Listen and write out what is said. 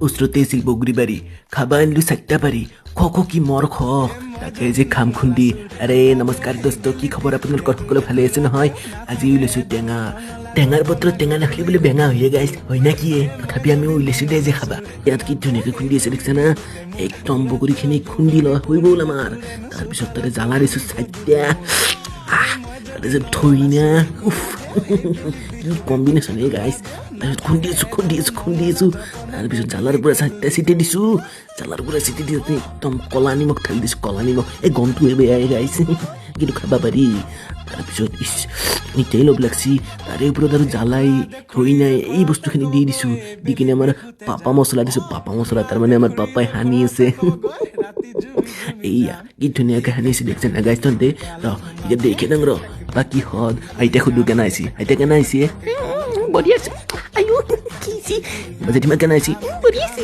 ওচৰতে আছিল বগৰীবাৰী, খাবা আনিলো চাৰিটা পাৰি। খ খ কি মৰ খ, তাকে যে খাম খুন্দি। আৰে নমস্কাৰ দোস্ত, কি খবৰ আপোনালোকৰ? সকলো ভালে আছে নহয়? আজি ওলাইছোঁ টেঙা। টেঙাৰ বতৰত টেঙা নাখালে বোলে বেঙা হৈয়ে গাইছ হয় না কি? তথাপি আমি ওলাইছোঁ দে যে খাবা। ইয়াত কি ধুনীয়াকৈ খুন্দি আছে দেখিছা না? একদম বগৰীখিনি খুন্দি লোৱা হৈ গ'ল আমাৰ। তাৰপিছত তাতে জ্বালা দিছোঁ চাৰিটা। আহ, তাতে যে ধইনা, উফ, কি কম্বিনেশ্যন এই গাইছ। তাৰপিছত খুন্দি আছোঁ, খুন্দি আছোঁ, খুন্দি আছোঁ। তাৰপিছত জ্বালাৰ পৰা চাৰিটা চিটি দিছোঁ। জ্বালাৰ পৰা চিটি দি তাতে একদম ক'লা নিমখ ঢালি দিছোঁ, ক'লা নিমখ। এই গমটোহে বেয়া গাইছ, কিন্তু খাব পাৰি। তাৰপিছত ইচ, এতিয়াই লোভ লাগছি। তাৰে ওপৰত আৰু জ্বালাই ধইনাই এই বস্তুখিনি দি দিছোঁ। দি কিনে আমাৰ পাপা মছলা দিছোঁ, পাপা মছলা। তাৰমানে আমাৰ পাপাই সানি আছে। এইয়া কি ধুনীয়াকৈ সানি আছে, দেখছে না গাইছ তহঁতে? ৰ, এতিয়া দেখে দাং ৰ বা কি সদ। আইতা সুধো কেনে আহিছে। আইতা, কেনে আহিছে? বঢ়িয়া আছে। আইঅ, কি হৈছে? জেঠীমা, কেনে আহিছে? বঢ়িয়া আছে।